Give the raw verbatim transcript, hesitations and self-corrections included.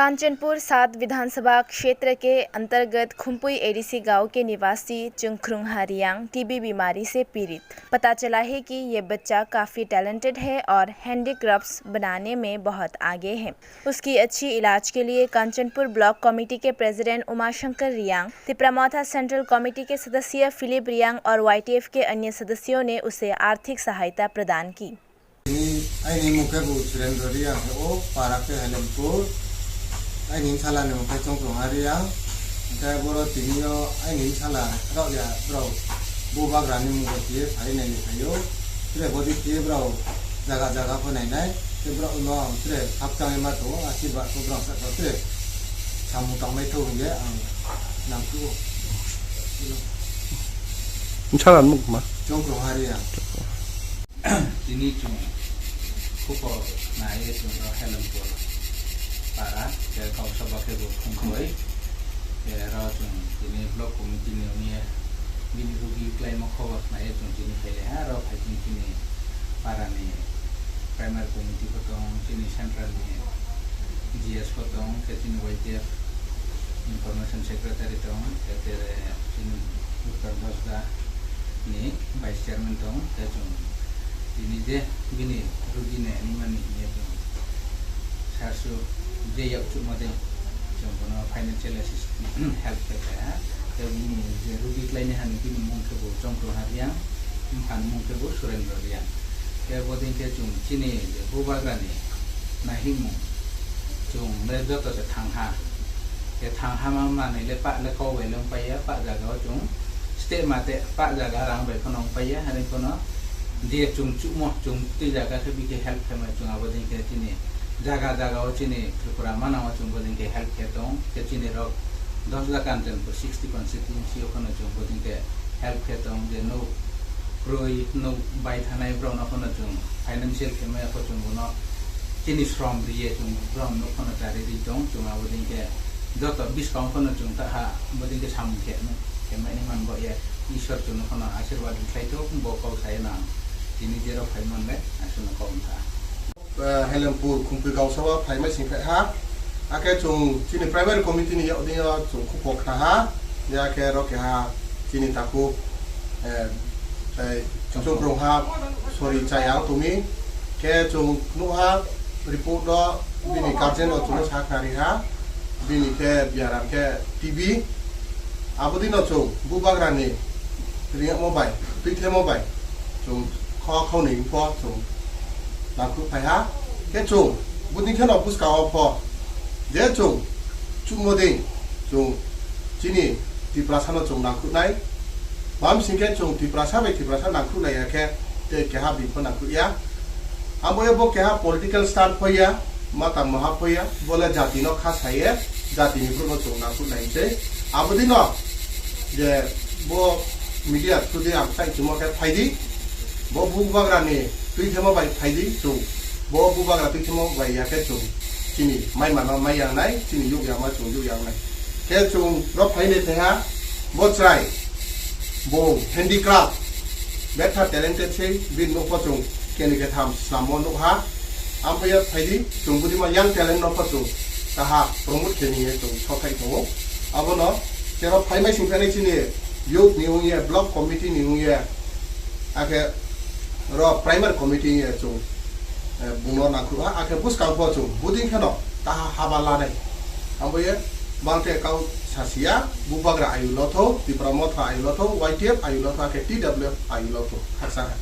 कांचनपुर सात विधानसभा क्षेत्र के अंतर्गत खुम्पुई एडीसी गांव के निवासी चुंगख्रुंगहा रियांग टीबी बीमारी से पीड़ित। पता चला है कि ये बच्चा काफी टैलेंटेड है और हैंडीक्राफ्ट्स बनाने में बहुत आगे है। उसकी अच्छी इलाज के लिए कांचनपुर ब्लॉक कमेटी के प्रेसिडेंट उमाशंकर रियांग, तिप्रामोथा सेंट्रल कमेटी के सदस्य फिलिप रियांग और वाईटीएफ के अन्य सदस्यों ने उसे आर्थिक सहायता प्रदान की। Tini aini mung khe bo Surendra Reang, o para khe Helempur. Aini bwsala ni mung khe Chongkrongha Reang. Hwnkhe boro tini o aini bwsala rok ya borok bubagra ni mung bai khe phai nai ni phaio. Tere bodi khe borok jaga jaga pho nai nai. Tei borok no ang tere khakchangwi ma tongo, asirwad pho borok sakha tere samung tang nai thung hingye ang nang khe o. Bwsala ni mung ma? Chongkrongha Reang. Tini chwng khupor naiwi chwng rw Helempur para, tei kok sabo khe bo Khumkhoi. Tei aro chwng tini block committee ni wngya bini rugi klaima khobor naiwi chwng tini phailaiha. Aro phai chwng chini para ni primary committee bo tong, chini central ni G S bo tong, tei chini Y T F information secretary tong, tei tere chini Uttar Dosda ni vice chairman tong, tei chwng tini je bini rugi nai ani mani hinya chwng sarsu je yak chukma de chwng bono financial assist help khe kha. Tei bini je rugi klaini hani bini mung khe bo Chongkrongha Reang, bupha ni mung khe bo Surendra Reang. Tei bo din khe chwng chini je bubagra ni nahimung chwng le joto se thangha. Tei thangha ma manwi le pah le kok bai le wng paiya, pah jaga o chwng step ma te pah jaga rang bai phano wng paiya, hani phano je chwng chukmo chwng twi jaga khe bikhe help khe mai chwng abo din khe chini jaga jaga o chini Tripura mana o chwng bo din khe help khe tong, khe chini rok Dosda Kanchanpur sixty constituency o phano chwng bo din khe help khe tong, je nuk kwrwi nuk bai thanai borok no phano chwng financial khe mai kho chwng bono chini srom riye chwng borok no phano chari ri tong, chwng abo din khe joto bwskang phano chwng ta ha bo din khe samung khe khe mai ni man bo ye Iswar chwng no phano asirwad ri khlai thok bo kok sai nang tini jero phai man le aswk no kok wng kha. Eh, Helempur Khumphwi Gaonsao phaima sing phai ha. Akhe chwng chini primary committee ni yakni o chwng khupok kha ha. Ya khe ro keha chini takhuk, eh, tei Chongkrongha sori chayang tumi. Khe chwng nukha report o bini guardian o chwngno sa khnari ha. Bini khe biaram khe T B. Abo dino chwng bubagrani ringmo bai, twithemo bai chwng kho khoni pho chwng nangkuk phai ha. Khe chwng budi kheno bwskango pho je chwng chukmoding chwng chini Tiprasano chwng nangkuknai. Bam singkhe chwng Tiprasa bai Tiprasa nangkuknai ya khe tei keha bini pho nangkukya. Abo bo keha political stand phoya, mata maha phoya, bole jati no kha saye, jati ni bwrwk no chwng nangkuk nai se. Abo dino je bo media thudi ang sai chimo khe phaidi, bo bubagra ni twithemo bai phaidi chwng, bo bubagra twithemo bai ya khe chwng chini mai mano mai yang nai, chini yuk yang ma chwng yuk yang nai. Khe chwng rok phai nai thaiha, bo chwrai, bo handicraft, betha talented se, bini nokho chwng keni ketham swnammo nukha. Amphaiya phaidi, chwng budima young talent nokho chwng kaha promote khe nini chwng sokhai tongo. Abono, khe rok phaimai sing phai nai chini youth ni wngye, block committee ni wngye, akhe ro primary committee wngye chwng, eh, buno nangkukha, akhe bwskang pho chwng buding kheno taha haba lanai. Ambo ye bangte kau sasia, bubagra ayu lotho, Tipra Motha ayu lotho, Y T F ayu lotho, akhe T W F ayu lotho, khaksa kha.